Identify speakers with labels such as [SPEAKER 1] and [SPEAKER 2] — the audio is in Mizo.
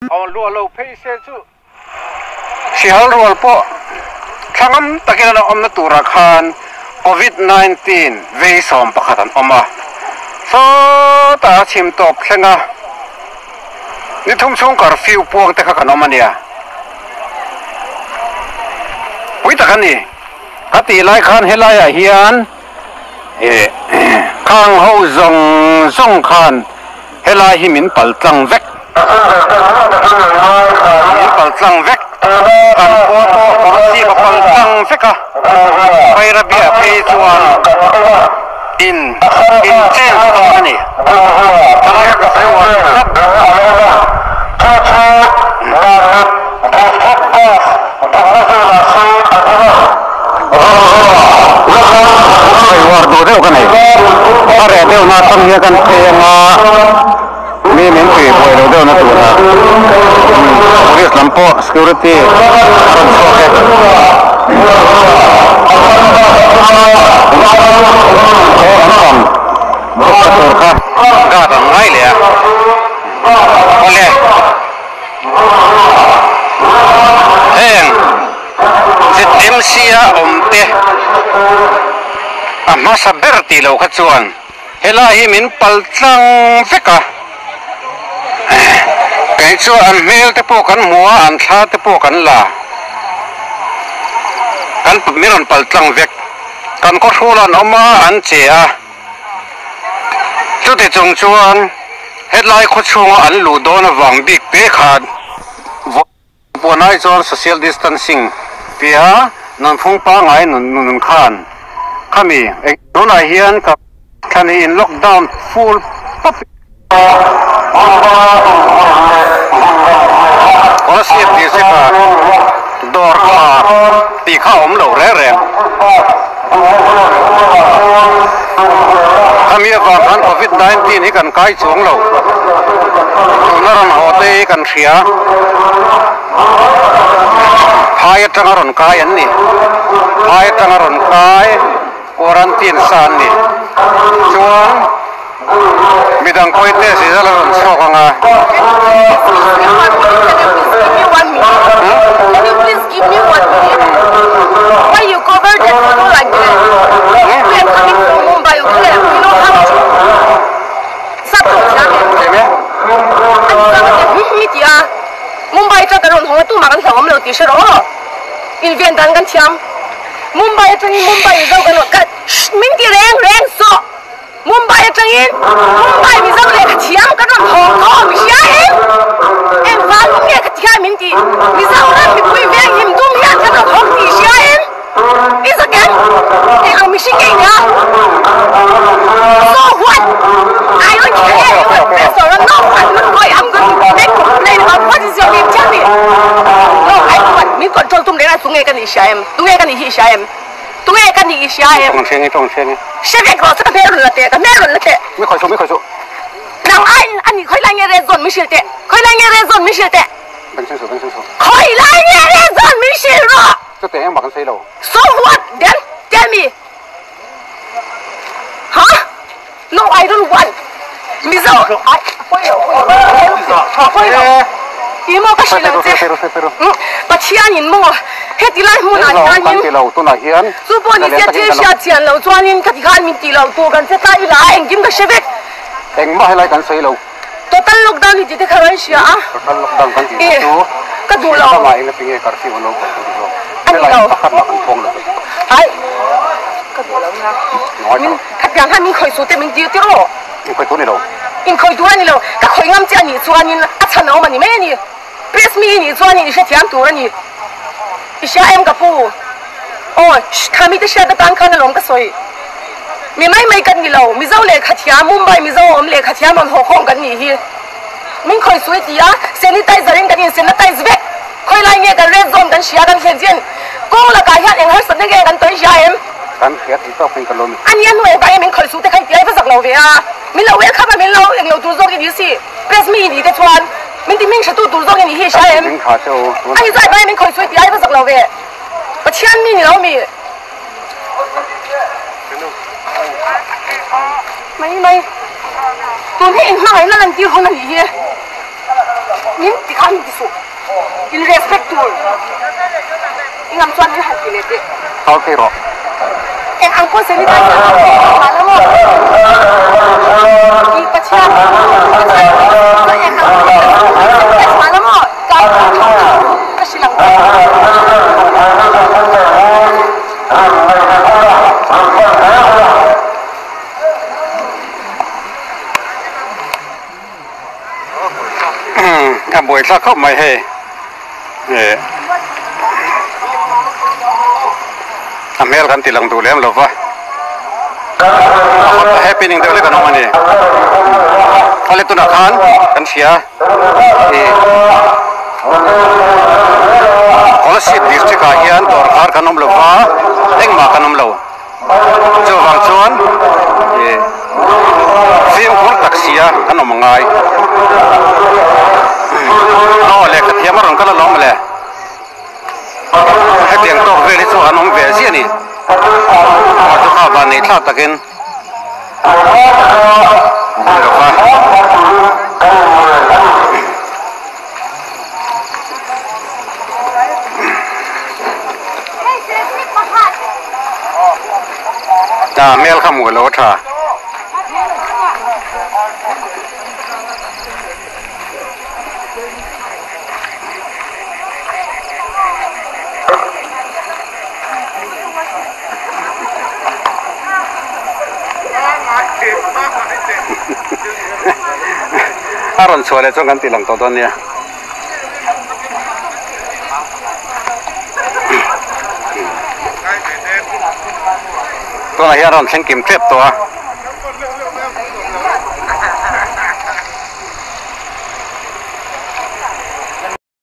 [SPEAKER 1] Aw luah lo phei se chu Sihal rual pawh thlangam takin an awmna turah khan Covid 19 vei 11 an awm a, sawtah a chhim tawp thleng a, ni thum chhung curfew puang te kha kan awm a nia. Pui tak a ni. Ka tih lai khan helaiah hian ih khang ho zawng zawng khan helai hi min pal tlang vek. Min pal tlang vek. Kan khua pawh kawrchip a pal tlang vek a. Khairabia phei chuan in in chen dawn a ni. Helai ka sawi uar tlat. Sawi uar duh deuh ka nei. A reh deuh na atang hian kan phei anga mi min tui buai lo deuh na tura police lam pawh security a rawn chhuak e. He an bang thawkna tur kha guard an ngai leh a. Awle. Heng ZMC a awm te a hmasa ber tih loh kha chuan helai hi min pal tlang vek a, kei chuan an hmel te pawh kan hmu a, an thla te pawh kan la, kan min rawn pal tlang vek, kan khawhrual an awm a, an che a. Chuti chung chuan hetlai khawchhunga an luh dawn avang bik te khan vawiin chuan social distancing tia nunphung pangngai nun khan khami tunah hian ka thlan hi in lockdown full pawp Kolasib district ah dawr kha tih kha a awm lo reng reng. Khami avang khan Covid 19 hi kan kai chuang lo. Tuna rawn haw te hi kan hria. Phai atanga rawn kai an ni. Phai atanga rawn kai quarantine sa an ni. Chuan. Midang pawhin test result a rawn chhuak ang a.
[SPEAKER 2] Mumbai atangin Mumbai Mizo lehkha thiam kan rawn thawng tawh mi hria em? Engvang lung nge ka ti hian min ti? Mizoram mipui veng him dum hian kan rawn thawng tih hria em? I zak em? Eng ang mihring nge i nia? So what? I don't care you are best or no I'm not going I'm going to make complaint about what is your name tell me No I don't want min control tum reng a tunge ka nih hria em? Tunge ka nih hi i hria em? Tunge ka nih i hria em? Hre vek rawh chu ka hmel rawn la teh, ka hmel rawn la teh.
[SPEAKER 1] Mi khawi suh, mi khawi suh.
[SPEAKER 2] Nang ai a nih khawi lai nge red zone min hrilh teh, khawi lai nge red zone min hrilh teh.
[SPEAKER 1] Beng chhing suh, beng chhing suh.
[SPEAKER 2] Khawi lai nge red zone min hrilh rawh.
[SPEAKER 1] Chuteh engmah kan sawi lo.
[SPEAKER 2] So what then? Tell me. Huh? No I don't want. Mizo ai pawi lo, pawi lo. I maw ka hrilh ang che. Pathian in maw heti lai hmunah hianin chu pawh ni se thil hriat chian loh chuanin ka ti khan min tih loh tur kan che ta ila a engkim ka hre vek.
[SPEAKER 1] Engmah helai kan sawi lo.
[SPEAKER 2] Total lockdown hi tih te kha kan hria a.
[SPEAKER 1] Total lockdown kan tih te chu
[SPEAKER 2] ka duh lo.
[SPEAKER 1] Ramah enga tinge curfew an lo pawh kan ti zawk.
[SPEAKER 2] A ni lo.
[SPEAKER 1] Pakhat mah kan pawng lo.
[SPEAKER 2] Ai ka duh lo nia. Min khatiang khan min khawih suh te min tir tir aw.
[SPEAKER 1] In khawih tur ni lo.
[SPEAKER 2] In khawih tur a ni lo. Ka khawih ngam che a nih chuanin a chhan a awm a ni mai a ni. Press mi i nih chuanin i hrethiam tur a ni. I hria em ka pu? Aw, kha mite hriat atan khan alawm ka sawi. Mi mai mai kan ni lo. Mizo lehkha thiam, Mumbai Mizo a awm lehkha thiam rawn haw khawm kan nih hi. Min khawih suh i ti a, sanitizer in kan insanitize vek. Khawi lai nge kan red zone kan hria kan thlen chian kawng lakah hian eng harsatna nge kan tawi hria em?
[SPEAKER 1] Kan hria tih tawk in ka lawm i.
[SPEAKER 2] A nia hnu engvang nge min khawih suh te kha i ti a, i va zak lo ve a. Min lo welcome a, min lo englo tur zawk i ni si. Press mi i nih te chuan min ti hming hretu tur zawk i nih hi i hria em? A ni chu engvang nge min khawih suh i ti a, i va zak lo ve. Pathian mi ni lo mi. Mai mai. Tun hi inhmangaihna lantir hun a nih hi. Min ti kha. khan ti suh. In respect tur i ngam chuan min han ti leh teh.
[SPEAKER 1] Kal phei rawh.
[SPEAKER 2] Eng ang pawn sanitizer a awm tih la maw? I Pathian Pathian chuan eng ang pawn sanitize mah la maw? Kai tho tho chu ka hrilh ang che.
[SPEAKER 1] A buaithlak khawp mai hei eh a hmel kan ti lang duh lem lo va a happening deuh hlek an awm a ni a tunah khan kan hria eh Kolasib district ah hian dawrkar kan awm lo va engmah kan awm lo. Chuvang chuan ih fimkhur tak sia kan awm angai. Aw le ka thiam a rawn kal alawm le. Hetiang tawk vel hi chu an awm ve ziah a ni. Amah chu kha van nei thlak takin a ni lo va. A hmel kha hmuh lo a tha. A rawn chhuah leh chuan kan tih lang tawh dawn nia. Tunah hian a rawn thleng kim tep tawh a.